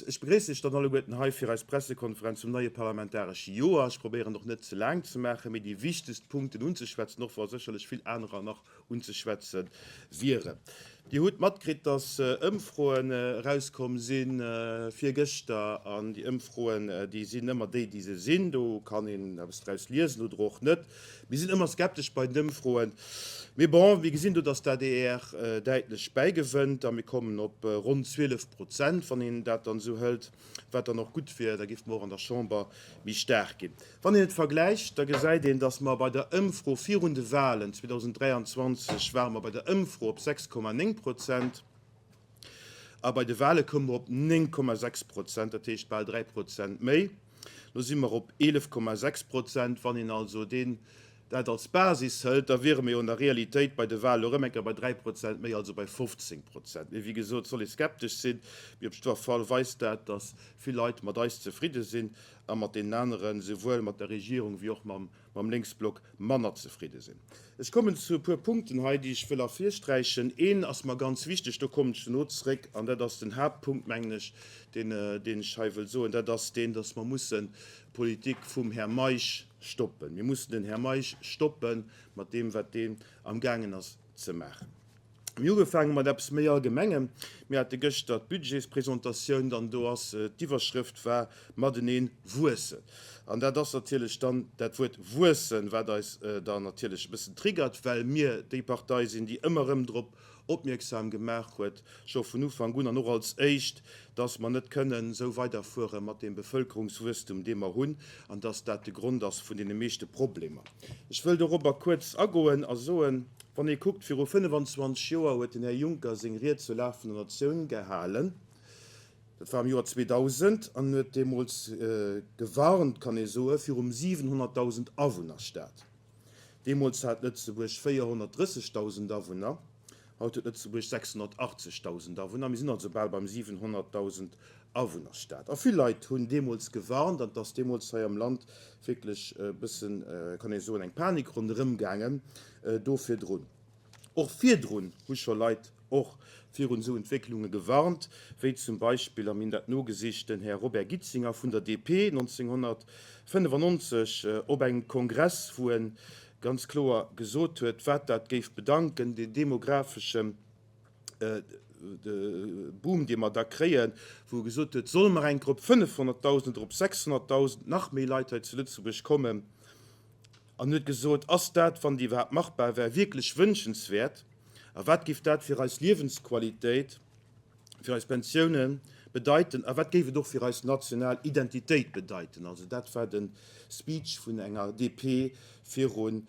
Ech begréissen Iech dann alleguerten hei fir eis Pressekonferenz zum neie parlamentaresche Joer. Ech probéieren och net ze laang ze maachen, mee déi wichtegst Punkten unzeschwätzen, och wa sécherlech vill anerer nach unzeschwätze wieren. Dir hutt matkritt, dass Ëmfroen erauskomm si virgëschter. An déi Ëmfroen, déi sinn ëmmer déi, déi se sinn. Do kann een eppes draus liesen oder och net. Mir sinn ëmmer skeptesch bei den Ëmfroen. Mee bon, mir gesinn do, dass d'ADR däitlech bäigewënnt a mir kommen op ronn 12 Prozent, wann een dat dann esou hëlt, wat dann och gutt wier. Da géife mer och an der Chamber méi staark ginn. Wann een et vergläicht, da gesäit een, dass mer bei der Ëmfro virun de Wahlen 2023 ware mer bei der Ëmfro op 6,9 Prozent a bei de Wahle koume mer op 9,6 Prozent, dat heescht bal 3 Prozent méi. Lo si mer op 11,6 Prozent. Wann een also deen, dat als Basis hëlt, da wiere mer jo an der Realitéit bei de Wahlen elo erëm eng Kéier bei 3 Prozent méi, also bei 15 Prozent. Mee wéi gesot, soll ee skeptesch sinn, mee op jiddwer Fall weist dat, dass vill Leit mat eis zefridde sinn a mat deenen aneren, souwuel mat der Regierung wéi och mam Lénksblock, manner zefridde sinn. Ech kommen zu e puer Punkten hei, déi ech wëll ervirsträichen. Een ass mer ganz wichteg, do kommen ech dono zréck, an dat ass den Haaptpunkt, mengen ech, deen ech hei wëll soen, dat ass deen, dass mer mussen d'Politik vum Här Meisch stoppen. Mir mussen den Här Meisch stoppe mat deem, wat deen amgaangen ass ze maachen. Mir hu ugefaange mat eppes méi Allgemengem. Mir hate gëschter d'Budgetspresentatioun an do ass d'Iwwerschrëft war Mateneen wuessen. An dat ass natierlech dann dat Wuert wuessen, wat eis dann natierlech e bëssen triggert, well mir déi Partei sinn, déi ëmmer erëm drop opmierksam gemaach huet, scho vun Ufank un an och als éischt, dass mer net kënnen esou weiderfuere mat deem Bevëlkerungswuesstum, dee mer hunn, an dass dat de Grond ass vun deene meeschte Problemer. Ech wëll dorobber kuerz agoen a soen, Wann ee kuckt, viru 25 Joer huet den Här Juncker seng Ried zur Lag vun der Natioun gehalen, dat war am Joer 2000, an huet deemools gewarnt, kann ee soen, virum 700.000 Awunnerstaat. Deemools hat Lëtzebuerg 430.000 Awunner, haut huet Lëtzebuerg 680.000 Awunner. Mir sinn also bal beim 700.000 Awunnerstaat. A vill Leit hunn deemools gewarnt, an et ass deemools hei am Land wierklech e bëssen, kann ee soen, eng Panik ronderëm gaangen do virdrun. Och virdrun hu scho Leit och virun esou Entwécklunge gewarnt, wéi zum Beispill, a mir hunn dat nogesicht, den Här Robert Gitzinger vun der DP 1995 op engem Kongress, wou e ganz kloer gesot huet, wat dat géif bedanken, den demografesche Boom, dee mer da kréien, wou e gesot huet, solle mer eng Kéier op 500.000 oder op 600.000 nach méi Leit hei zu Lëtzebuerg kommen, an huet gesot, Ass dat, wann déi iwwerhaapt machbar wär, wierklech wënschenswäert? A wat géif dat fir eis Liewensqualitéit, fir eis Pensioune bedeiten? A wat géif et och fir eis national Identitéit bedeiten? Also dat war de Speech vun enger DP viru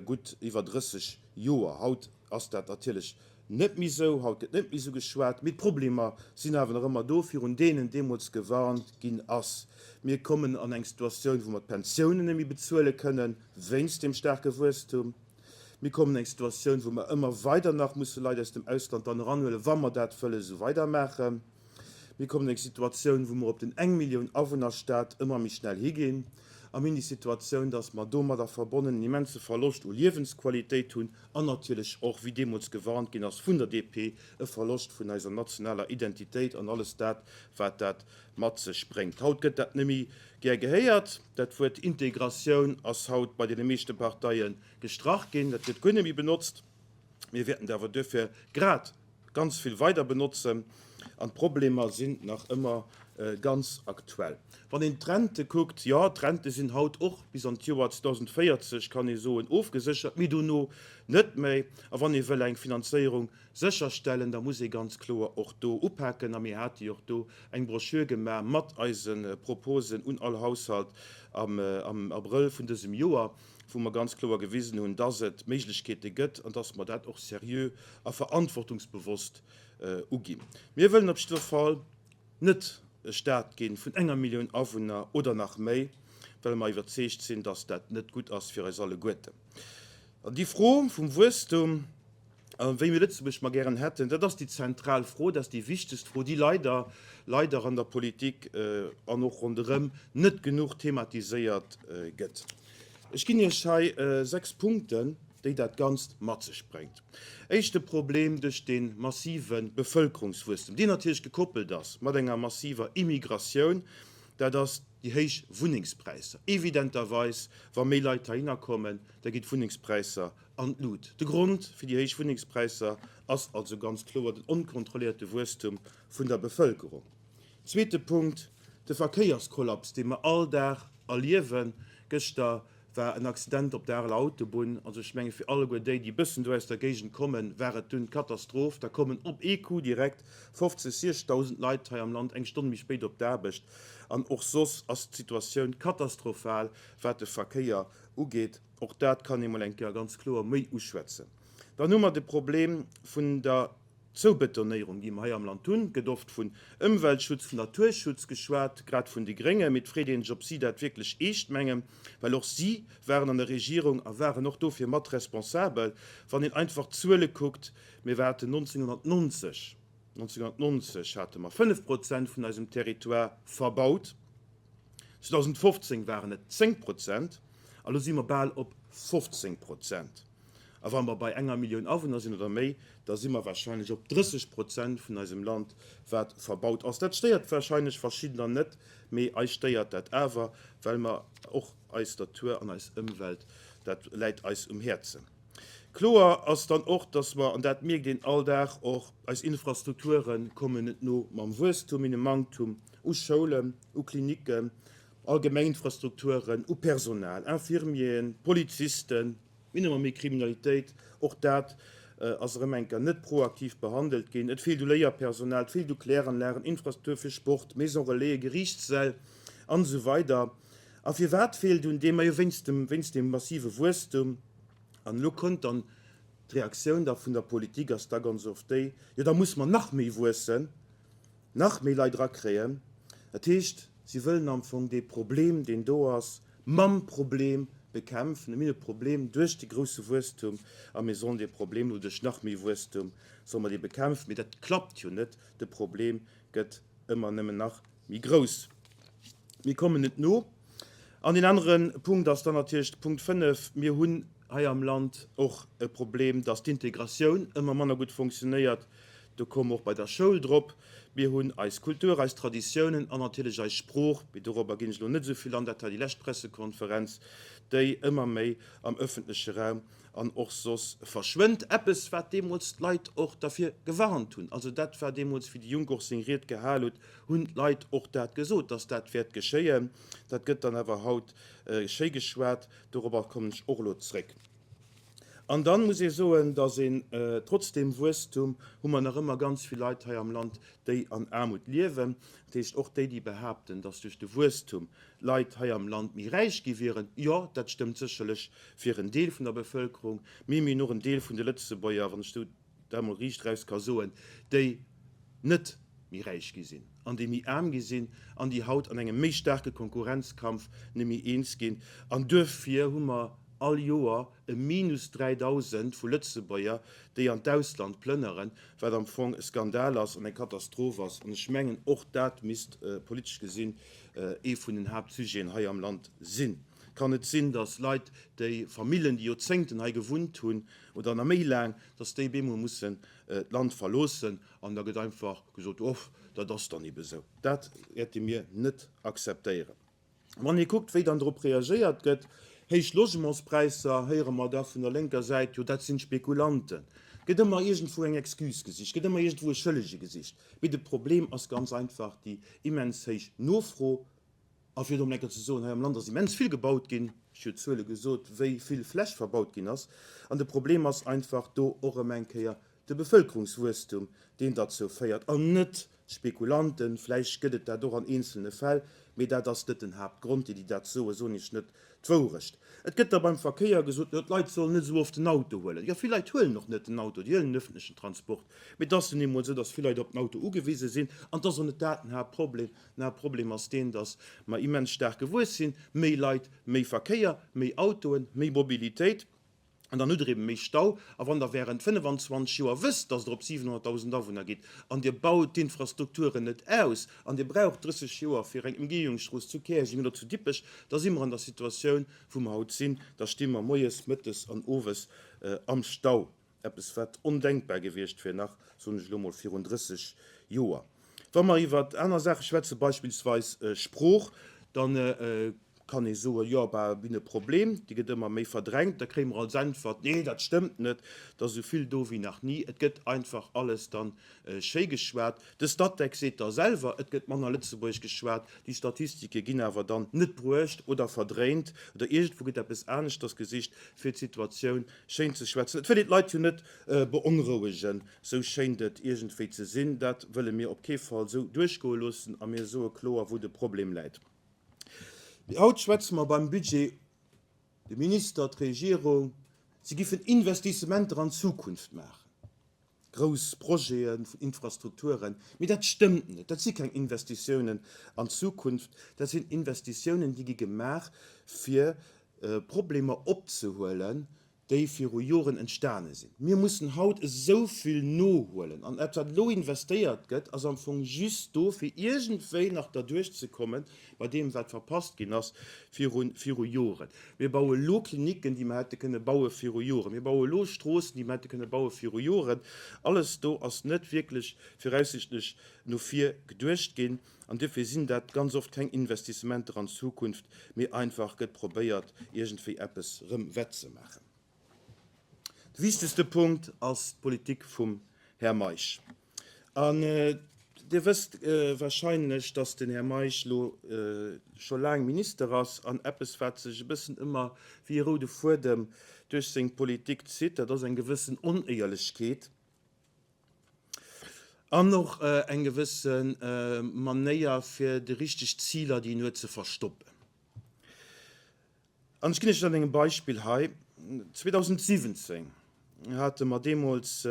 gutt iwwer 30 Joer. Haut ass dat natierlech net méi esou, haut gëtt net méi esou geschwat, mee d'Problemer sinn awer nach ëmmer do, virun deenen deemools gewarnt ginn ass. Mir kommen an eng Situatioun, wou mer d'Pensiounen net méi bezuele kënnen, wéinst deem staarke Wuesstum. Mir kommen an eng Situatioun, wou mer ëmmer weider nach musse Leit aus dem Ausland dann eranhuelen, wa mer dat wëlle esou weidermaachen. Mir kommen an eng Situatioun, wou mer op den Eng-Millioun-Awunner-Staat ëmmer méi schnell higinn. A mir hunn déi Situatioun, dass mer domadder verbonnen en immense Verloscht u Liewensqualitéit hunn an natierlech och, wéi deemools gewarnt ginn ass vun der DP, e Verloscht vun eiser nationaler Identitéit an alles dat, wat dat mat sech bréngt. Haut gëtt dat net méi gär gehéiert. Dat Wuert Integratioun ass haut bei deene meeschte Parteie gestrach ginn. Dat gëtt guer net méi benotzt. Mir wäerten et awer duerfir grad ganz vill weider benotzen an d'Problemer sinn nach ëmmer ganz aktuell. Wann een d'Rente kuckt, jo, d'Rente sinn haut och bis an d'Joer 2040, kann ee soen, ofgeséchert, mee dono net méi. A wann ee wëll eng Finanzéierung sécherstellen, da muss ee ganz kloer och do upaken. A mir hate jo och do eng Broschür gemaach mat eise Proposen un all Haushalt am Abrëll vun dësem Joer. wou mer ganz kloer gewisen hunn, dass et Méiglechkeete gëtt an dass mer dat och seriö a verantwortungsbewosst uginn. Mir wëllen op jiddwer Fall net e Stat gi vun enger Millioun Awunner oder nach méi, well mer iwwerzeegt sinn, dass dat net gutt ass fir eis alleguerten. An déi Fro vum Wuesstum, A wéi mir Lëtzebuerg mer gären hätten, dat ass déi zentral Fro, dat ass déi wichtegst Fro, déi leider, leider an der Politik an och ronderëm net genuch thematiséiert gëtt. Ech ginn Iech hei 6 Punkten. déi dat Ganzt mat sech bréngt. Éischte Problem, duerch dee massive Bevëlkerungswuesstem, deen natierlech gekoppelt ass mat enger massiver Immigratioun, dat ass déi héich Wunnengspräisser. Evidenterweis, wa méi Leit heihinner kommen, da ginn d'Wunnengspräisser an d'Lut. De Grond fir déi héich Wunnengspräisser ass also ganz kloer den onkontrolléierte Wuesstum vun der Bevëlkerung. Zweete Punkt, de Verkéierskollaps, dee mer all Dag erliewen. Gëschter war en Accident op der Areler Autobunn. Also ech menge fir alleguer déi, déi e bëssen do aus der Géigend kommen, war et dunn d'Katastroph. Da kommen op ee Coup direkt 50, 60.000 Leit hei am Land eng Stonn méi spéit op d'Aarbecht. An och soss ass d'Situatioun katastrophal, wat de Verkéier ugeet. Och dat kann ee mol eng Kéier ganz kloer méi uschwätzen. Dann hu mer de Problem vun der Zoubetonéierung, déi mer hei am Land hunn. Et gëtt oft vun Ëmweltschutz, vun Naturschutz geschwat, grad vun de Gréngen. Mee et freet een sech, ob si dat wierklech eescht mengen, well och si waren an der Regierung a waren och dofir mat responsabel. Wann een einfach d'Zuele kuckt, Mir haten 1990, 1990 hate mer 5 Prozent vun eisem Territoire verbaut, 2015 waren et 10 Prozent a lo si mer bal op 15 Prozent. A wa mer bei enger Millioun Awunner sinn oder méi, da si mer warscheinlech op 30 Prozent vun eisem Land, wat verbaut ass. Dat stéiert warscheinlech verschiddener net, mee eis stéiert dat awer, well mer och eis Natur an eis Ëmwelt, dat läit eis um Häerzen. Kloer ass dann och, dass mer, an dat mierkt een all Dag och, eis Infrastrukture kommen net no mam Wuesstum, mir hunn e Manktum u Schoulen, u Klinicken, allgemeng Infrastrukturen, u Personal, Infirmieren, Polizisten, Mir hunn ëmmer méi Kriminalitéit, och dat ass erëm eng Kéier net proaktiv behandelt ginn. Et feelt u Léierpersonal, et feelt u Kläranlagen, Infrastruktur fir Sport, Maison Relaisen, Geriichtssäll an esou weider. A firwat feelt un deem? Majo wéinst dem, wéinst deem massive Wuesstum. An elo kënnt dann d'Reaktioun da vun der Politik ass da ganz oft déi, jo da musse mer nach méi wuessen. Nach méi Leit erakréien. Dat heescht, si wëllen am Fong dee Problem, deen do ass, mam Problem bekämpfen. Mir hunn e Problem duerch de grousse Wuesstum a mir sollen dee Problem elo duerch nach méi Wuesstum, solle mer dee bekämpfen. Mee dat klappt jo net. De Problem gëtt ëmmer nëmmen nach méi grouss. Mir kommen net no. An deen anere Punkt ass dann natierlech de Punkt 5. Mir hunn hei am Land och e Problem, dass d'Integratioun ëmmer manner gutt funktionéiert. Do komme mer och bei der Schoul drop. Mir hunn eis Kultur, eis Traditiounen an natierlech eis Sprooch, mee dorobber ginn ech elo net esou vill an, dat war déi lescht Pressekonferenz, déi ëmmer méi am öffentleche Raum an och soss verschwënnt. Eppes, wat deemools d'Leit och derfir gewarnt hunn. Also dat war deemools, wéi de Juncker och seng Ried gehal huet, hunn d'Leit och dat gesot, dass dat wäert geschéien. Dat gëtt dann awer haut schéi geschwat. Dorobber kommen ech och elo zréck. An dann muss ee soen, dass een trotz deem Wuesstum hu mer nach ëmmer ganz vill Leit hei am Land, déi an Aarmut liewen. Dat heescht, och déi, déi behaapten, dass duerch de Wuesstum d'Leit hei am Land méi räich gi wieren, jo, dat stëmmt sécherlech fir en Deel vun der Bevëlkerung, mee mir hunn och en Deel vun de Lëtzebuerger, wann ech dat emol riicht eraus ka soen, déi net méi räich gi sinn an déi méi aarm gi sinn an déi haut an engem méi staarke Konkurrenzkampf net méi eens ginn. An duerfir hu mer all Joer e Minus 3.000 vu Lëtzebuerger, déi an d'Ausland plënneren, wat am Fong e Skandal ass an eng Katastroph ass. An ech mengen, och dat misst politesch gesinn ee vun den Haaptsujeten hei am Land sinn. Kann net sinn, datt Leit, déi Famillen, déi Joerzéngten hei gewunnt hunn oder nach méi laang, datt déi bemol mussen d'Land verloossen an da gëtt einfach gesot, Oh, dat ass dann ebe sou. Dat wäerte mir net akzeptéieren. Wann ee kuckt, wéi dann drop reagéiert gëtt, héich Logementspräisser, héiere mer da vun der lénker Säit, jo dat sinn d'Spekulanten. Et gëtt ëmmer iergendwou eng Excuse gesicht, gëtt ëmmer iergendwou e Schëllege gesicht. Mee de Problem ass ganz einfach déi immens héich Nofro. A fir et emol eng Kéier ze soen, hei am Land ass immens vill gebaut ginn, ech hu jo d'Zuele gesot, wéi vill Fläch verbaut ginn ass. An de Problem ass einfach do och erëm eng Kéier de Bevëlkerungswuesstum, deen derzou féiert, an net d'Spekulanten. Vläicht gëtt et dat och an eenzelne Fäll, mee dat ass net den Haaptgrond. Déi, déi dat soen, soen Iech net d'Wourecht. Et gëtt da beim Verkéier gesot, jo, d'Leit sollen net esou oft den Auto huelen. Jo, vill Leit huelen och net den Auto, déi huelen den öffentlechen Transport. Mee et ass nun eemol esou, datt vill Leit op den Auto ugewise sinn. An et ass och net dat den Haaptproblem. Den Haaptproblem ass deen, datt mer immens staark gewuess sinn, méi Leit, méi Verkéier, méi Autoen, méi Mobilitéit. An dann hutt Der ebe méi Stau. A wann Der während 25 Joer wësst, dass Der op 700.000 Awunner gitt an Dir baut d'Infrastrukturen net aus an Dir braucht 30 Joer fir eng Emgehungsstrooss zu Käerjeng oder zu Dippech, da si mer an der Situatioun, wou mer haut sinn. Da sti mer moies, mëttes an owes am Stau. Eppes, wat ondenkbar gewiescht wier nach, soen ech elo mol, virun 30 Joer. Wa mer iwwer aner Saache schwätzen, beispillsweis Sprooch, da kann ee soen, jo, bah, mir hunn e Problem, déi gëtt ëmmer méi verdrängt. Da kréie mer als Äntwert, nee, dat stëmmt net, et ass esou vill do wéi nach ni. Et gëtt einfach alles dann schéi geschwat. De Statec seet da selwer, et gëtt manner Lëtzebuergesch geschwat. Déi Statistike ginn awer dann net bruecht oder verdréint oder iergendwou gëtt eppes aneschters gesicht, fir d'Situatioun schéin ze schwätzen. Et wëll een d'Leit jo net beonrouegen, sou schéint et iergendwéi ze sinn. Dat wëlle mir op kee Fall sou duerchgoe loossen a mir soe kloer, wou de Problem läit. Haut schwätze mer beim Budget, de Minister, d'Regierung, si giffen Investissementer an d'Zukunft maachen, grouss Projete vun Infrastrukturen. Mee dat stëmmt net. Dat si keng Investitiounen an d'Zukunft, dat sinn Investitiounen, déi gi gemaach, fir Problemer opzehuelen, déi viru Joren entstane sinn. Mir mussen haut esou vill nohuelen. An dat, wat elo investéiert gëtt, ass am Fong just do, fir iergendwéi nach derduerch ze komme bei deem, wat verpasst ginn ass viru, viru Joren. Mir baue elo Klinicken, déi mer hätte kënne baue viru Joren. Mir baue elo Stroossen, déi mer hätte kënne baue viru Joren. Alles do ass net wierklech viraussichtlech no vir geduecht ginn. An duerfir sinn dat ganz oft keng Investissementer an d'Zukunft, mee einfach gëtt probéiert, iergendwéi eppes erëm wettzemaachen. De wichtegste Punkt ass d'Politik vum Här Meisch. An Dir wësst wahrscheinlech, dass den Här Meisch elo scho laang Minister ass an eppes, wat sech e bëssen ëmmer wéi e roude Fuedem duerch seng Politik zitt, dat ass eng gewëssen Onéierlechkeet. An och eng gewësse Manéier, fir déi richteg Ziler, déi een huet, ze verstoppen. An ech ginn Iech dat an engem Beispill hei. 2017 hate mer deemools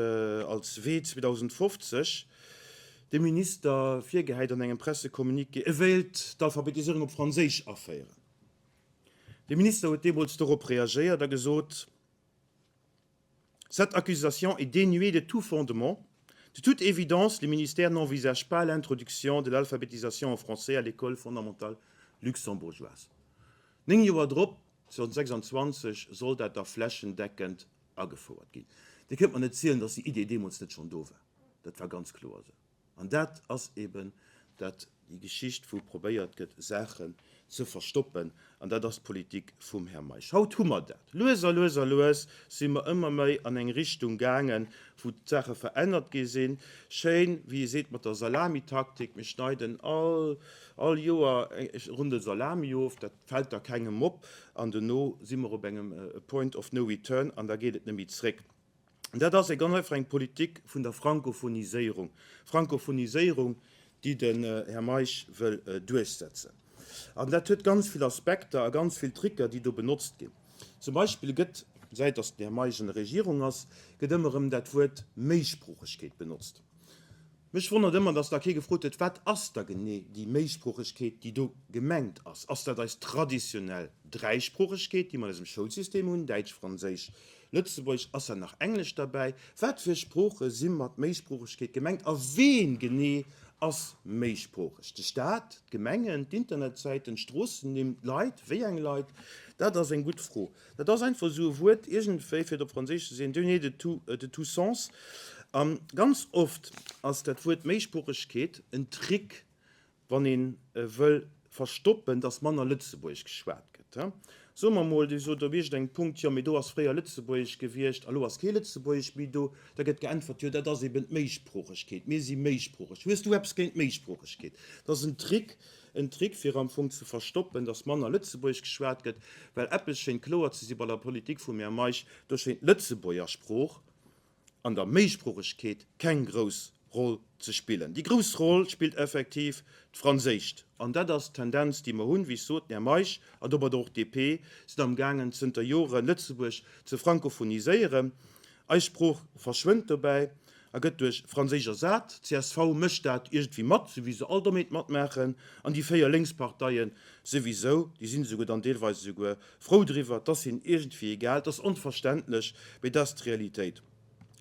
als Wee 2050 dem Minister virgehäit an engem Pressecommuniqué, e wéilt d'Alphabetiséierung op Franséisch aféieren. De Minister huet deemools dorop reagéiert a gesot, Cette accusation est dénuée de tout fondement. De toute évidence, le ministère n'envisage pas l'introduction de l'alphabétisation en français à l'école fondamentale luxembourgeoise. Néng Joer drop, 2026, soll dat da flächendeckend agefouert ginn. Dir kënnt mer net zielen, dass déi Idee deemools net schonn do war. Dat war ganz kloer esou. An dat ass eben dat, déi Geschicht, wou probéiert gëtt, Saachen ze verstoppen. An dat ass d'Politik vum Här Meisch. Haut hu mer dat. Lues a lues a lues si mer ëmmer méi an eng Richtung gaangen, wou d'Saache verännert gi sinn. Schéin, wéi ee seet, mat der Salamitaktik, Mir schneiden all, all Joer e Rondel Salami of, dat fält da kengem op. An dono si mer op engem Point of no return an da geet et net méi zréck. Dat ass ganz einfach eng Politik vun der Frankophoniséierung, Frankophoniséierung, déi den Här Meisch wëll duerchsetzen. An dat huet ganz vill Aspekter a ganz vill Tricker, déi do benotzt ginn. Zum Beispill gëtt, säit datt den Här Meisch an der Regierung ass, gëtt ëmmer erëm dat Wuert Méisproochegkeet benotzt. Mech wonnert ëmmer, dass da kee gefrot huet, Wat ass da genee déi Méisproochegkeet, déi do gemengt ass? Ass dat eis traditionell Dräisproochegkeet, déi mer an eisem Schoulsystem hunn, Däitsch, Franséisch, Lëtzebuergesch? Ass da nach Englesch derbäi? Wat fir Sprooche si mat Méisproochegkeet gemengt a ween genee ass méisproocheg? De Staat, d'Gemengen, d'Internetsäiten, d'Stroossennimm, d'Leit? Wéi eng Leit? Dat ass eng gutt Fro. Dat ass einfach esou e Wuert, iergendwéi, fir et op Franséisch ze soen, dénué de tout, de tout sens. A ganz oft ass dat Wuert Méisproochegkeet en Trick, wann ee wëll verstoppen, dass manner Lëtzebuergesch geschwat gëtt. Soe mer emol, Dir sot op iergendengem Punkt, jo, mee do ass fréier Lëtzebuergesch gewiescht a lo ass kee Lëtzebuergesch méi do. Da gëtt geäntwert, jo, dat ass eben d'Méisproochegkeet, mir si méisproocheg. Hues du eppes géint d'Méisproochegkeet? Dat ass en Trick, En Trick fir am Fong ze verstoppen, datt manner Lëtzebuergesch geschwat gëtt, well eppes schéint kloer ze si bei der Politik vum Här Meisch, do schéint d'Lëtzebuerger Sprooch an der Méisproochegkeet keng grouss Roll ze spillen. Déi grouss Roll spillt effektiv d'Franséischt. An dat ass d'Tendenz, déi mer hunn. Wéi ech sot, den Här Meisch an domadder och d'DP sinn am gaangen zënter Joren Lëtzebuerg ze frankophoniséieren. Eis Sprooch verschwënnt dobäi. A gëtt duerch Franséisch ersat. Csv mécht dat iergendwéi mat, sou wéi se all Dommheet matmaachen. An déi 4 lénks Parteien souwisou, déi sinn esouguer dann deelweis esouguer frou driwwer. 't ass hinnen iergendwéi egal. 't ass onverständlech, mee dat ass d'Realitéit.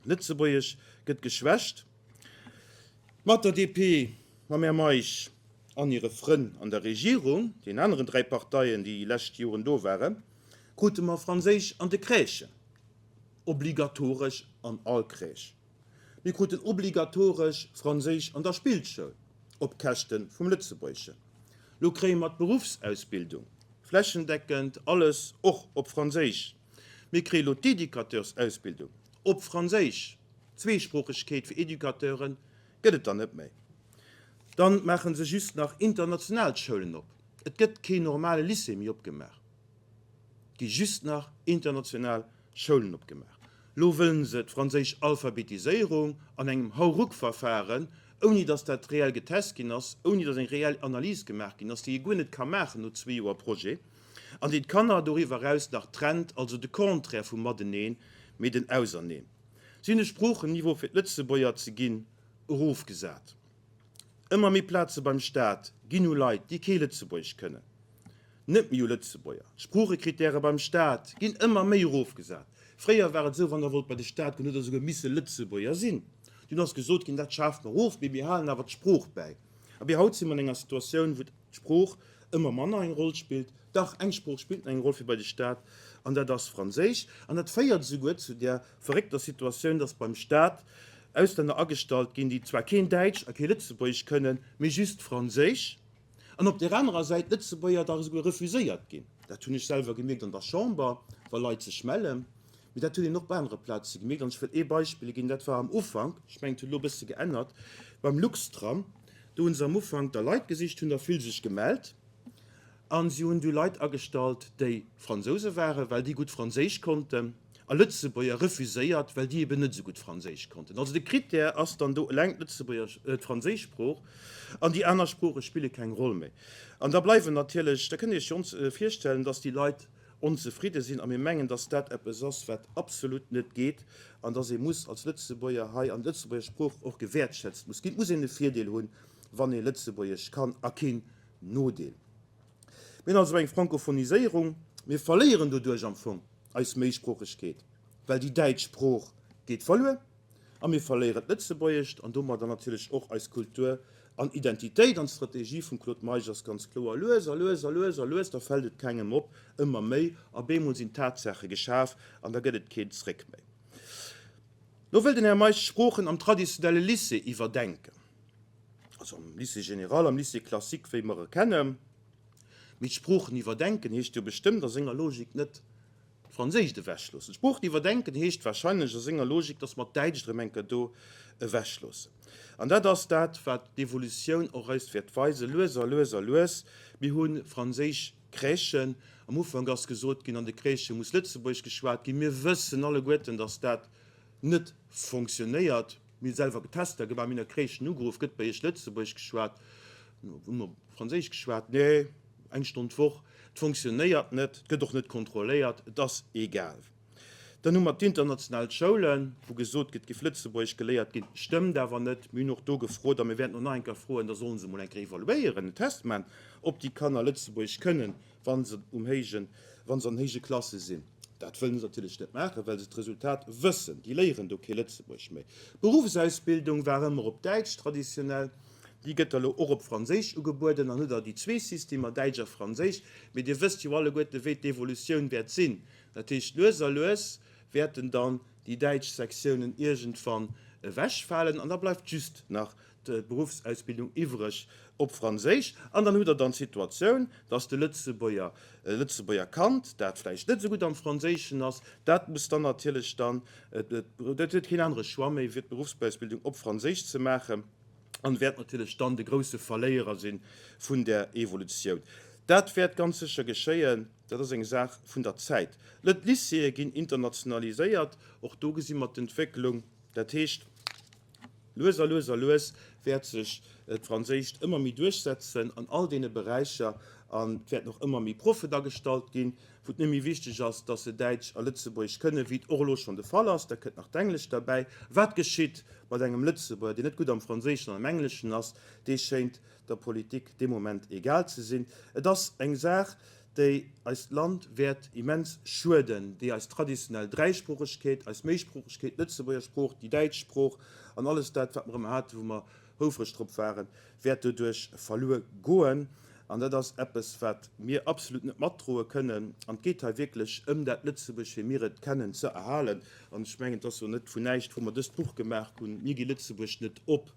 Lëtzebuergesch gëtt geschwächt. Mat der DP, mam Här Meisch an hire Frënn an der Regierung, den aneren 3 Parteien, déi déi lescht Joren do waren, krute mer Franséisch an de Crèchen. Obligatoresch an all Crèche. Mir kruten obligatoresch Franséisch an der Spillschoul, op Käschte vum Lëtzebuergeschen. Lo kréie mer d'Beruffsausbildung flächendeckend alles och op Franséisch. Mir kréie lo d'Educateursausbildung op Franséisch. Zweesproochegkeet fir Educateure gëtt et dann net méi. Dann maache se just nach international Schoulen op. Et gëtt keen normale Lycée méi opgemaach. Gi just nach international Schoulen opgemaach. Lo wëllen se d'franséisch Alphabetiséierung an engem Hauruck-Verfahren, ouni datt dat reell getest ginn ass, ouni datt eng reell Analys gemaach ginn ass, déi ee guer net ka maachen no zwee Joer Projet, an déi d'Kanner doriwwer eraus nach trennt, also de Contraire vum Mateneen, mee den Auserneen. Si hunn de Sproochenniveau fir d'Lëtzebuerger ze ginn erofgesat. Ëmmer méi Plaze beim Staat ginn u Leit, déi kee Lëtzebuergesch kënnen. Net méi u Lëtzebuerger. D'Sproochekrittäre beim Staat ginn ëmmer méi erofgesat. Fréier war et esou, wann Der wollt bei de Staat goen, hutt Der esouguer misse Lëtzebuerger sinn. Dunn ass gesot ginn, dat schafe mer of, mee mir halen awer d'Sprooch bäi. A bis haut si mer an enger Situatioun, wou d'Sprooch ëmmer manner eng Roll spillt. Dach, eng Sprooch spillt nach eng Roll fir bei de Staat, an dat ass Franséisch. An dat féiert esouguer zu där verréckter Situatioun, dass beim Staat Auslänner agestallt ginn, déi zwar keen Däitsch a kee Lëtzebuergesch kënnen, mee just Franséisch. An op där anerer Säit d'Lëtzebuerger dach esouguer refuséiert ginn. Dat hunn ech selwer gemierkt an der Chamber, wa Leit sech mellen. Mee dat huet een och op anere Plaze gemierkt. An ech wëll ee Beispill ginn, dat war am Ufank, ech mengen, et huet elo e bësse geännert, beim Luxtram. Do hu se am Ufank der Leit gesicht, hunn der vill sech gemellt. A si hunn du Leit agestallt, déi Fransouse waren, well déi gutt Franséisch konnten, a Lëtzebuerger refuséiert, well déi eben net esou gutt Franséisch konnten. Also de Critère ass dann do eleng d'Lëtzebuerger, d'franséisch Sprooch, an déi aner Sprooche spille keng Roll méi. An da bleiwen natierlech, da kënnt Dir Iech jo virstellen, dass déi Leit onzefridde sinn. A mir mengen, dass dat eppes ass, wat absolut net geet, an dass ee muss als Lëtzebuerger hei, an d'Lëtzebuerger Sprooch och gewäertschätzt muss ginn. Et muss een e Virdeel hunn, wann ee Lëtzebuergesch kann, a keen Nodeel. Mir hunn also eng Frankophoniséierung. Mir verléieren doduerch am Fong eis Méisproochegkeet, well déi däitsch Sprooch geet verluer a mir verléieren d'Lëtzebuergescht an domadder natierlech och eis Kultur an Identitéit. An d'Strategie vum Claude Meisch ass ganz kloer, lues a lues a lues a lues, da fält et kengem op, ëmmer méi, a bemol sinn d'Tatsaache geschaf an da gëtt et keen Zréck méi. Lo wëll den Här Meisch d'Sproochen am traditionelle Lycée iwwerdenken. Also am Lycée général, am Lycée classique, wéi mer e kennen. Mee d'Sproochen iwwerdenken heescht jo bestëmmt a senger Logik net d'Franséischt ewechloossen. D'Sproochen iwwerdenken heescht wahrscheinlech a senger Logik, dass mer d'Däitscht erëm eng Kéier do ewechloossen. An dat ass dat, wat d'Evolutioun och eis wäert weisen, lues a lues a lues. Mir hu franséisch Crèchen. Am Ufank ass gesot ginn, an de Crèchë muss Lëtzebuergesch geschwat ginn. Mir wëssen alleguerten, dass dat net fonctionnéiert. Mir hu selwer Tester gemaach, mir hunn a Crèchen ugeruff, Gëtt bei Iech Lëtzebuergesch geschwat? Hu mer Franséisch geschwat? Nee, eng Stonn d'Woch. Et fonctionnéiert net, et gëtt och net kontrolléiert, et ass egal. Dann hu mer d'international Schoulen, wou gesot gëtt, et géif Lëtzebuergesch geléiert ginn. Stëmmt awer net. Mir hunn och do gefrot a mir wäerten och nach eng Kéier froen, da solle se emol eng Kéier evaluéieren, en Test maachen, ob déi Kanner Lëtzebuergesch kënnen. wa se um héijen, wa se an héije Klasse sinn. Dat wëllen se natierlech net maachen, well se d'Resultat wëssen. Déi léieren do kee Lëtzebuergesch méi. D'Beruffsausbildung war ëmmer op Däitsch traditionell. Déi gëtt elo och op Franséisch ugebueden. Dann hutt Der déi zwee Systemer, Däitsch a Franséisch. Mee Dir wësst jo alleguerte wéi d'Evolutioun wäert sinn. Dat heescht, lues a lues wäerten dann déi däitsch Sektiounen iergendwann ewechfalen an da bleift just nach d'Beruffsausbildung iwwreg op Franséisch. An dann hutt Der dann d'Situatioun, dass de Lëtzebuerger, e Lëtzebuerger Kand, dat vläicht net esou gutt am Franséischen ass, dat muss dann natierlech dann, dat huet keen anere Choix méi, fir d'Beruffsausbildung op Franséisch ze maachen an wäert natierlech dann de grousse Verléierer si vun där Evolutioun. Dat wäert ganz sécher geschéien. Dat ass eng Saach vun der Zäit. D'Lycéeë ginn internationaliséiert. Och do gesi mer d'Entwécklung. Dat heescht. Lues a lues a lues wäert sech d'Franséischt ëmmer méi duerchsetzen an all deene Beräicher an et wäerten och ëmmer méi Proffen agestallt ginn, wou et net méi wichteg ass, dass se Däitsch a Lëtzebuergesch kënnen, wéi et och elo schonn de Fall ass. Da kënnt nach d'Englescht derbäi. Wat geschitt mat engem Lëtzebuerger, deen net gutt am Franséischen an am Engleschen ass? Dee schéint der Politik dee Moment egal ze sinn. Et ass eng Saach, déi eist Land wäert immens schueden, déi eis traditionell Dräisproochegkeet, eis Méisproochegkeet, d'Lëtzebuerger Sprooch, déi däitsch Sprooch an alles dat, wat mer ëmmer haten, wou mer houfreg drop waren, wäert doduerch verluer goen. An dat ass eppes, wat mir absolut net matdroe kënnen. An et geet hei wierklech ëm dat Lëtzebuerg, wéi mir et kennen, ze erhalen. An ech mengen, et ass jo net vun näischt, wou mer dëst Buch gemaach hunn, Mir gi Lëtzebuerg net op,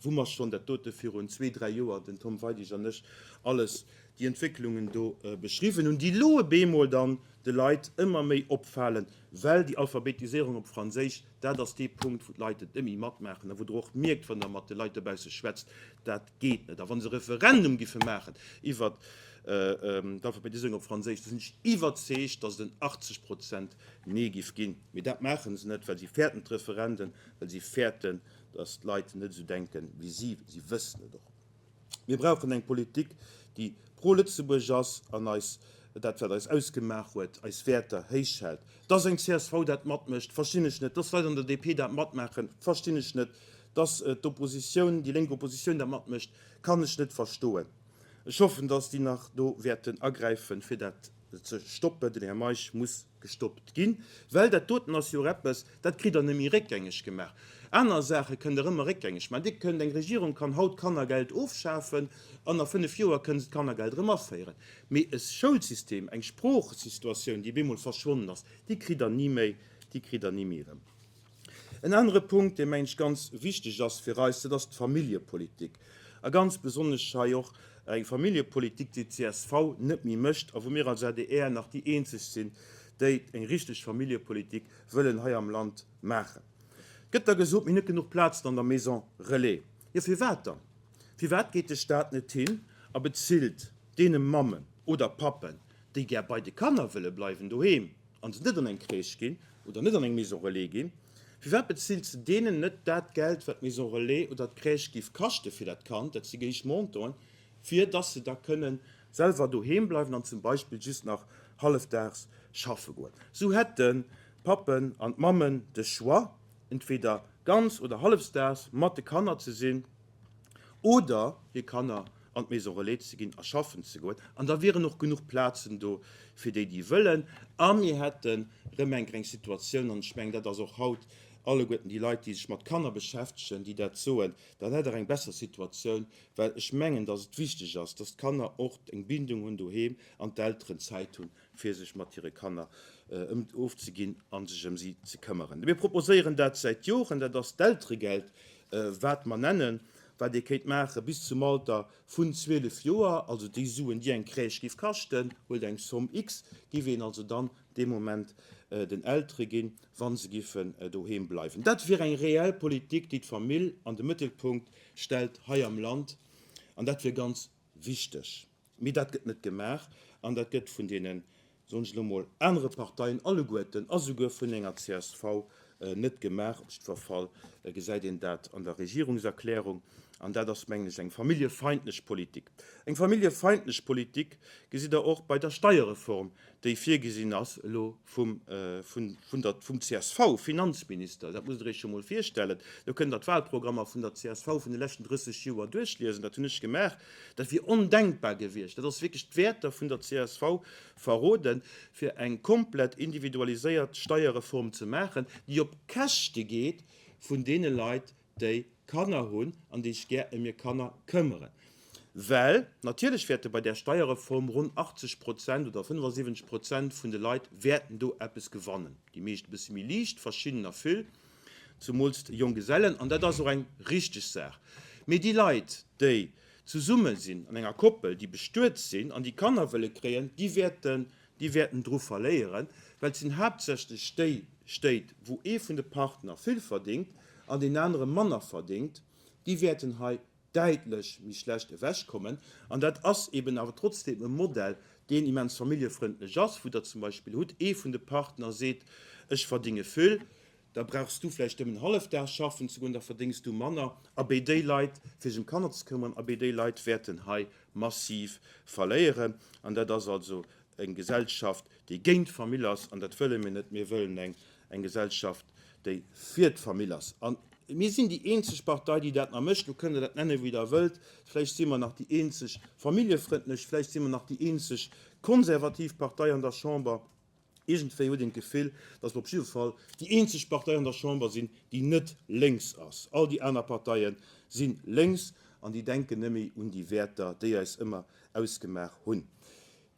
wou mer schonn dat dote virun zwee, dräi Joer, den Tom Weidig an ech, alles déi Entwécklungen do beschriwwen hunn, déi elo op eemol dann de Leit ëmmer méi opfalen, well déi Alphabetiséierung op Franséisch, dat ass dee Punkt, wou d'Leit et net méi matmaachen a wou Der och mierkt, wann Der mat de Leit dobausse schwätzt, dat geet net. A wa se e Referendum giffe maachen iwwert d'Alphabetiséierung op Franséisch, da sinn ech iwwerzeegt, datt et en 80 Prozent Nee giff ginn. Mee dat maache se net, well si fäerten d'Referenden, well si fäerten, datt d'Leit net esou denken wéi si. Si wëssen et och. Mir brauchen eng Politik, déi pro Lëtzebuerg ass an eis dat, wat eis ausgemaach huet, eis Wäerter héich hält. Dass eng csv dat matmécht, verstinn ech net. Dass Leit an der DP dat matmaachen, verstinn ech net. Dass d'Oppositioun, déi lénk Oppositioun dat matmécht, kann ech net verstoen. Ech hoffen, dass déi nach do wäerten agräifen, fir dat ze stoppen. Den Här Meisch muss gestoppt ginn, well dat doten ass jo och eppes, dat kritt Der net méi réckgängeg gemaach. Aner Saache kënnt Der ëmmer réckgängeg maachen. Dir kënnt, eng Regierung kann haut d'Kannergeld ofschafen an a fënnf Joer kënnt se d'Kannergeld erëm aféieren. Mee e Schoulsystem, eng Sproochsituatioun, déi bemol verschwonnen ass, déi kritt Der ni méi, déi kritt Der ni méi erëm. En anere Punkt, dee mengen ech ganz wichteg ass fir eis, dat ass d'Familljepolitik. A ganz besonnesch hei och eng Familljepolitik, déi d'CSV net méi mécht a wou mir als adr nach déi eenzeg sinn, déi eng richteg Familljepolitik wëllen hei am Land maachen. Et gëtt da gesot, mir hunn net genuch Plazen an der Maison relais. Jo, firwat dann? Firwat geet de Stat net hin a bezilt deene Mammen oder Pappen, déi gär bei de Kanner wëlle bleiwen doheem, a se net an eng Crèche ginn oder net an eng Maison relais ginn, firwat bezilt se deenen net dat Geld, wat d'Maison relais oder d'Crèche géif kaschte fir dat Kand, dat si géich Montanten, fir dass se da kënnen selwer doheem bleiwen an zum Beispill just nach hallefdaags schaffe goen. Sou hätten d'Pappen an d'Mammen de Choix, entweder ganz oder hallefsdaags mat de Kanner ze sinn oder hir Kanner an d'Maison relais ze ginn a schaffen ze goen. An da wieren och genuch Plazen do fir déi, déi wëllen. A mir hätten erëm eng eng Situatioun, an ech mengen, dat ass och haut alleguerten déi Leit, déi sech mat Kanner beschäftegen, déi dat soen, dann hätt Der eng besser Situatioun, well ech mengen, dass et wichteg ass, dass d'Kanner och eng Bindung hunn doheem an d'Elteren Zäit hunn, fir sech mat hire Kanner ëm ofzeginn a sech ëm si ze këmmeren. Mir proposéieren dat säit Joren, dat ass d'Elteregeld, wat mer nennen, wat ee kéint maache bis zum Alter vun 12 Joer, also déi Suen, déi eng Crèche géif kaschten, huelt eng Somme X, géif een also dann dee Moment den Eltere ginn, wa se giffen doheem bleiwen. Dat wier eng reell Politik, déi d'Famill an de Mëttelpunkt stellt hei am Land, an dat wier ganz wichteg. Mee dat gëtt net gemaach an dat gëtt vun deenen, soen ech elo mol, anere Parteien alleguerten a souguer vun enger csv net gemaach. Op jiddwer Fall gesäit een dat an der Regierungserklärung. An dat ass, mengen ech, eng familljefeindlech Politik. Eng familljefeindlech Politik gesitt Der och bei der Steierreform, déi virgesinn ass elo vum, vun der, vum CSV-Finanzminister. Dat musst Der Iech jo mol virstellen. Do kënnt Der d'Wahlprogrammer vun der csv vun de leschten 30 Joer duerchliesen. Dat hunn ech gemaach. Dat wier ondenkbar gewiescht. Dat ass wierklech d'Wäerter vun der csv verroden, fir eng komplett individualiséiert Steierreform ze maachen, déi op Käschte geet vun deene Leit, déi Kanner hunn an déi sech gär ëm hir Kanner këmmeren. Well natierlech wäerte bei där Steierreform ronn 80 Prozent oder 75 Prozent vun de Leit wäerten do eppes gewannen. Déi meescht e bësse méi liicht, verschiddener vill, zumools Jonggesellen. An dat ass och eng richteg Saach. Mee déi Leit, déi zesumme sinn an enger Koppel, déi bestuet sinn an déi Kanner wëlle kréien, déi wäerten, déi wäerten dru verléieren, well et sinn haaptsächlech déi Stéit, wou ee vun de Partner vill verdingt an deen anere manner verdingt, déi wäerten hei däitlech méi schlecht ewechkommen. An dat ass eben awer trotzdeem e Modell, deen immens familljefrëndlech ass, wou Der zum Beispill hutt, ee vun de Partner seet, ech verdinge vill. Da brauchs du vläicht nëmmen Hallefdag schaffen ze goen, da verdéngs du manner. Abee, déi Leit, fir sech ëm d'Kanner ze këmmeren, abee, déi Leit wäerten hei massiv verléieren. An dat ass also eng Gesellschaft, déi géint d'Famill ass, an dat wëlle mir net. Mir wëllen eng eng Gesellschaft, déi fir d'Famill ass. A mir sinn déi eenzeg Partei, déi dat nach mécht. Lo kënnt Der dat nennen, wéi Der wëllt. Vläicht si mer nach déi eenzeg familljefrëndlech, vläicht si mer nach déi eenzeg konservativ Partei an der Chamber. Iergendwéi huet een d'Gefill, datt mer op jidde Fall déi eenzeg Partei an der Chamber sinn, déi net lénks ass. All déi aner Parteie si lénks an déi denken net méi un déi Wäerter, déi eis ëmmer ausgemaach hunn.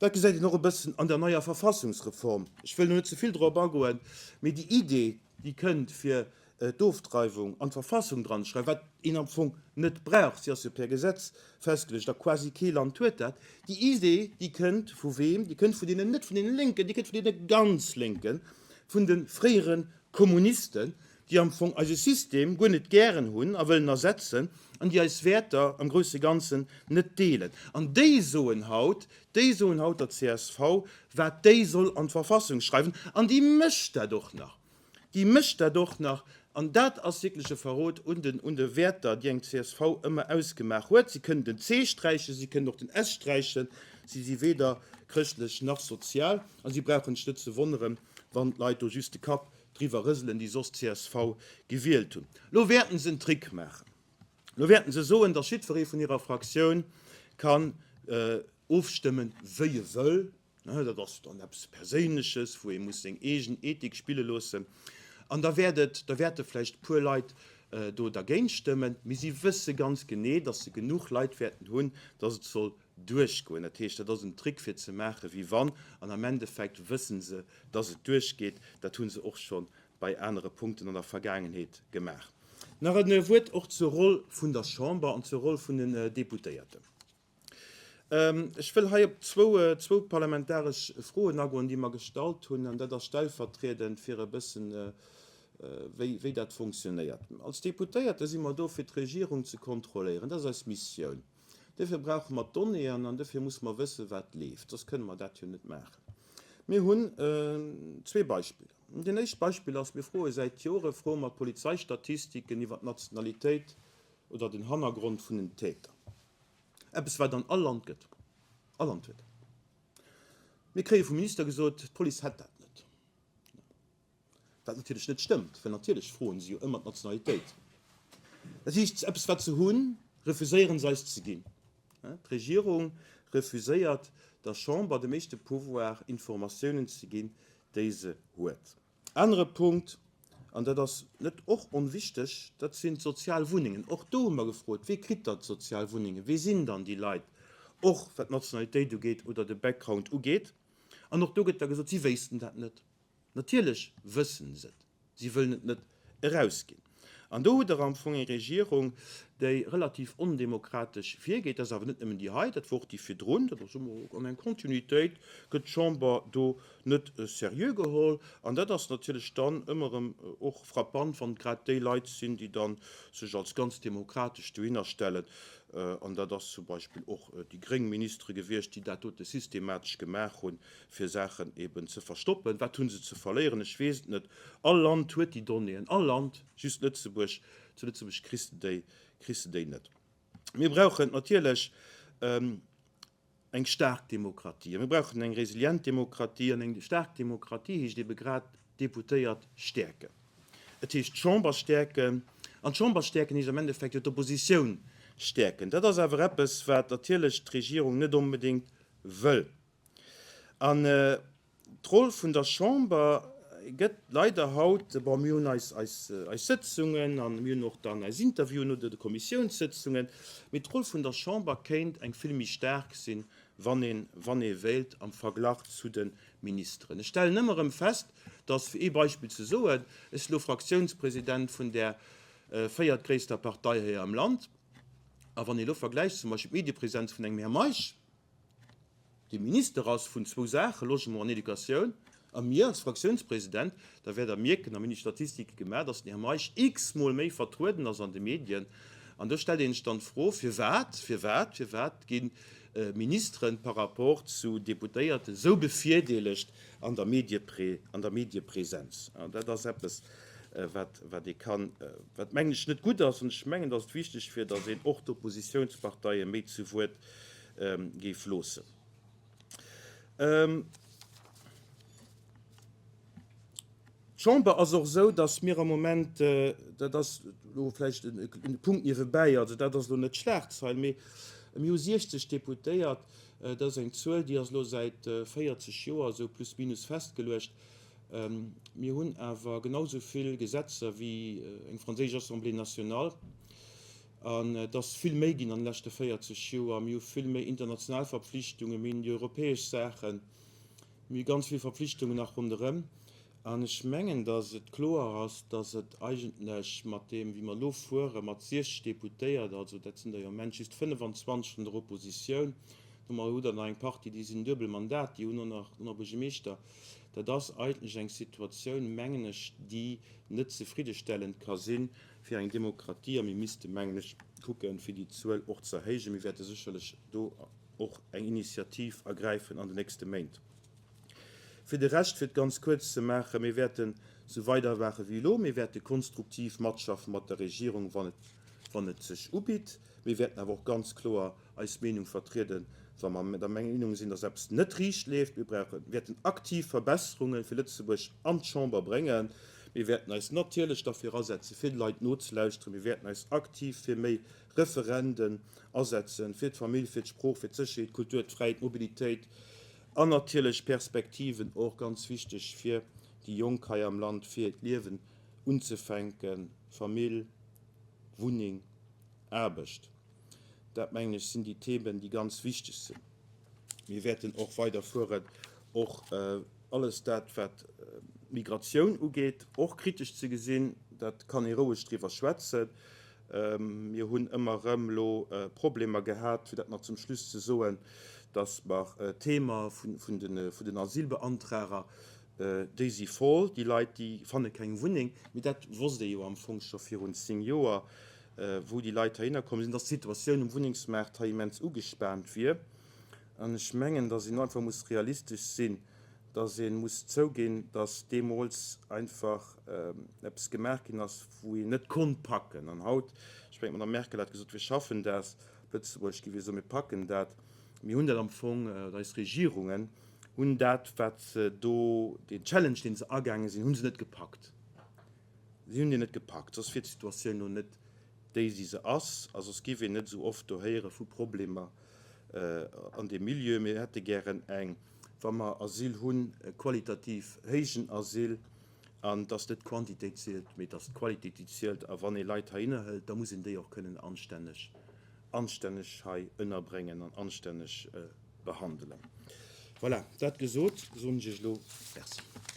Dat gesäit een och e bëssen an der neier Verfassungsreform. Ech wëll elo net ze vill drop agoen, mee déi Idee, déi kënnt, fir d'Ofdreiwung an d'Verfassung dranzeschreiwen, wat een am Fong net brauch, si ass jo per Gesetz festgeluecht a quasi kee Land huet dat, déi Idee, déi kënnt vu weem? Déi kënnt vun deenen, net vun deene Lénken, déi kënnt vun deene ganz Lénken, vun de fréiere Kommunisten, déi am Fong eise System guer net gären hunn a wëllen ersetzen an déi eis Wäerter am grousse Ganzen net deelen. An déi soen haut, déi soen haut der csv, wat déi soll an d'Verfassung schreiwen, an déi mécht dat och nach. Déi mécht dat och nach. An dat ass wierklech e Verrot un den, un de Wäerter, déi eng csv ëmmer ausgemaach huet. Si kënnen den C sträichen, si kënnen och den S sträichen. Si si weder chrëschtlech nach sozial. A si brauchen sech net ze wonneren, wann d'Leit do just de Kapp driwwer rëselen, déi soss csv gewielt hunn. Elo wäerten se en Trick maachen. Elo wäerten se soen, datt jiddweree vun hirer Fraktioun kann ofstëmmen, wéi e wëll. Dat ass dann eppes Perséinleches, wou ee muss seng eegen Ethik spille loossen. An da wäert et, da wäerte vläicht e puer Leit do dergéint stëmmen, mee si wësse ganz genee, datt se genuch Leit wäerten hunn, datt et soll duerchgoen. Dat heescht, dat ass en Trick fir ze maache wéi wann, an am Endeffekt wësse se, datt et duerchgeet. Dat hu se och scho bei anere Punkten an der Vergaangenheet gemaach. Nach e Wuert och zur Roll vun der Chamber an zur Roll vun den Deputéierten. Ech wëll hei op zwou parlamentaresch Froen agoen, déi mer gestallt hunn, an dat ass stellvertriedend fir e bëssen, wéi dat fonctionnéiert. Als Deputéierte si mer do, fir d'Regierung ze kontrolléieren. Dat ass eis Missioun. Duerfir brauche mer d'Donnéeën an duerfir musse mer wëssen, wat leeft, soss kënne mer dat jo net maachen. Mir hunn zwee Beispiller. Deen éischt Beispill ass, Mir froe säit Jore froe mer d'Polizeistatistiken iwwer d'Nationalitéit oder den Hannergrond vun den Täter. Eppes, wat an all Land gëtt. All Land huet dat. Mir kréie vum Minister gesot, d'Police hätt dat net. Wat natierlech net stëmmt, well natierlech froen se jo ëmmer d'Nationalitéit. Dat heescht, eppes, wat se hunn, refuséiere se eis ze ginn. D'Regierung refuséiert der Chamber dem éischte Pouvoir, Informatiounen ze ginn, déi se huet. Anere Punkt, an dat ass net och onwichteg, dat sinn d'sozial Wunnengen. Och do hu mer gefrot, Wee kritt dann d'sozial Wunnengen? Wee sinn dann déi Leit, och wat d'Nationalitéit ugeet oder de Background ugeet? An och do gëtt da gesot, si wéissten dat net. Natierlech wëssen se et. Si wëllen et net erausginn. An do hutt Der am Fong eng Regierung, déi relativ ondemokratesch virgeet. Dat ass awer net nëmmen déi hei, dat wor och déi virdrun. Dat ass ëmmer an eng Kontinuitéit, gëtt d'Chamber do net seriö geholl. An dat ass natierlech dann ëmmer erëm och frappant, wann et grad déi Leit sinn, déi dann sech als ganz demokratesch dohinner stellen. An dat ass zum Beispill och déi gréng Ministere gewiescht, déi dat dote systematesch gemaach hunn, fir Saachen eben ze verstoppen. Wat hu se ze verléieren? Ech weess et net. All Land huet déi Donnéeën, all Land, just Lëtzebuerg. Zu Lëtzebuerg kriss de déi, kriss de déi net. Mir brauchen natierlech eng staark Demokratie a mir brauchen eng resilient Demokratie. An eng staark Demokratie heescht ebe grad d'Deputéiert stäerken. Et heescht d'Chamber stäerken. An d'Chamber stäerken heescht am Endeffekt jo d'Oppositioun stäerken. Dat ass awer eppes, wat natierlech d'Regierung net onbedéngt wëll. An d'Roll vun der Chamber gëtt leider haut, bon, mir hunn eis, eis, eis Sëtzungen an mir hunn och dann eis Interviewen oder de Kommissiounssëtzungen, mee d'Roll vun der Chamber kéint eng vill méi staark sinn, wann een, wann ee wéilt, am Verglach zu de Ministeren. Ech stellen ëmmer erëm fest, dass, fir ee Beispill ze soen, ech sinn elo Fraktiounspresident vun där véiertgréisster Partei hei am Land, a wann ee elo vergläicht zum Beispill d'Mediepresenz vun engem Här Meisch, dee Minister ass vun zwou Saachen, Logement an Educatioun, a mir als Fraktiounspresident, da wäert Der mierken, a mir hunn déi Statistike gemaach, dass den Här Meisch x-mol méi vertrueden ass an de Medien. An do stellt ee sech dann d'Fro, Firwat, firwat, firwat gi Ministere par rapport zu Deputéierten esou bevirdeelegt an der Mediepresenz? Dat ass eppes. wat, wat ee kann, wat mengen ech net gutt ass. An ech mengen, datt et wichteg wier, datt een och d'Oppositionsparteie méi zu Wuert géif loossen. D'Chamber ass och esou, datt mir am Moment, dat ass elo vläicht e Punkt niewebäi, also dat ass elo net d'Schlagzeil, mee mir hu 60 Deputéiert, dat ass eng Zuel, déi ass elo säit 40 Joer esou plus minus festgeluecht. Mir hunn awer genau esou vill Gesetzer wéi eng franséisch Assemblée nationale. An et ass vill méi ginn an de leschte 40 Joer. Mir hu vill méi international Verpflichtungen, mir hunn déi europäesch Saachen, mir hu ganz vill Verpflichtungen nach ronderëm. An ech mengen, datt et kloer ass, datt et eigentlech mat deem, wéi mer elo fuere mat 60 Deputéiert, also dat sinn der jo am Moment just 25 vun der Oppositioun, domat hutt Der nach eng Partie, déi sinn duebel Mandat, déi hunn och nach den Buergermeeschter, dat ass eigentlech eng Situatioun, mengen ech, déi net zefriddestellend ka si fir eng Demokratie. A mir misste, mengen ech, kucken, fir déi Zuel och ze erhéijen. Mir wäerte sécherlech do och eng Initiativ ergräifen an den nächste Méint. Fir de Rescht, fir et ganz kuerz ze maachen, mir wäerten esou weidermaache wéi elo. Mir wäerte konstruktiv matschaffe mat der Regierung, wann et, wann et sech ubitt. Mir wäerten awer och ganz kloer eis Meenung vertrieden, wa mer der Meenung sinn, dass eppes net riicht leeft. Mir brauchen, wäerten aktiv Verbesserunge fir Lëtzebuerg an d'Chamber bréngen. Mir wäerten eis natierlech derfir asetzen, fir de Leit nozelauschteren. Mir wäerten eis aktiv fir méi Referenden asetzen, fir d'Famill, fir d'Sprooch, fir d'Sécherheet, d'Kultur, d'Fräiheet, d'Mobilitéit, An natierlech Perspektiven, och ganz wichteg fir déi Jonk hei am Land, fir hiert Liewen unzefänken, Famill, Wunneng, Aarbecht. Dat, mengen ech, sinn déi Themen, déi ganz wichteg sinn. Mir wäerten och weiderfueren, och alles dat, wat d'Migratioun ugeet, och kritesch ze gesinn. Dat kann ee roueg driwwer schwätzen. Mir hunn ëmmer erëm elo Problemer gehat, fir dat nach zum Schluss ze soen, dass mer d'Heemer vun den Asylbeantrager, déi si voll, déi Leit, déi fanne keng Wunneng. Mee dat wosst ee jo am Fong scho virun 10 Joer, wou déi Leit heihinner komm sinn, dass d'Situatioun um Wunnengsmaart hei immens ugespaant wier. An ech mengen, dass een einfach muss realistesch sinn, dass ee muss zouginn, dass deemools einfach eppes gemaach ginn ass, wou een net konnt packen. An haut, ech mengen, d'Madame Merkel hat gesot, wir schaffen das, op Lëtzebuergesch gi wir soen, mir packen dat. Mir hunn dat am Fong, oder eis Regierungen hunn dat, wat se do, deen Challenge, dee se agaange sinn, hu se net gepackt. Si hunn deen net gepackt, soss wier d'Situatioun elo net déi, déi se ass, a soss giff een net esou oft do héiere vu Problemer an deem Milieu. Mir hätte gären eng, wa mer Asyl hunn, e qualitativ héijen Asyl, an dass net d'Quantitéit zielt, mee dass d'Qualitéit, déi zielt. A wann ee Leit heihinner hëlt, da muss een déi och kënnen anstänneg, anstänneg hei ënnerbréngen an anstänneg behandelen. Voilà, dat gesot, soen ech Iech elo Merci.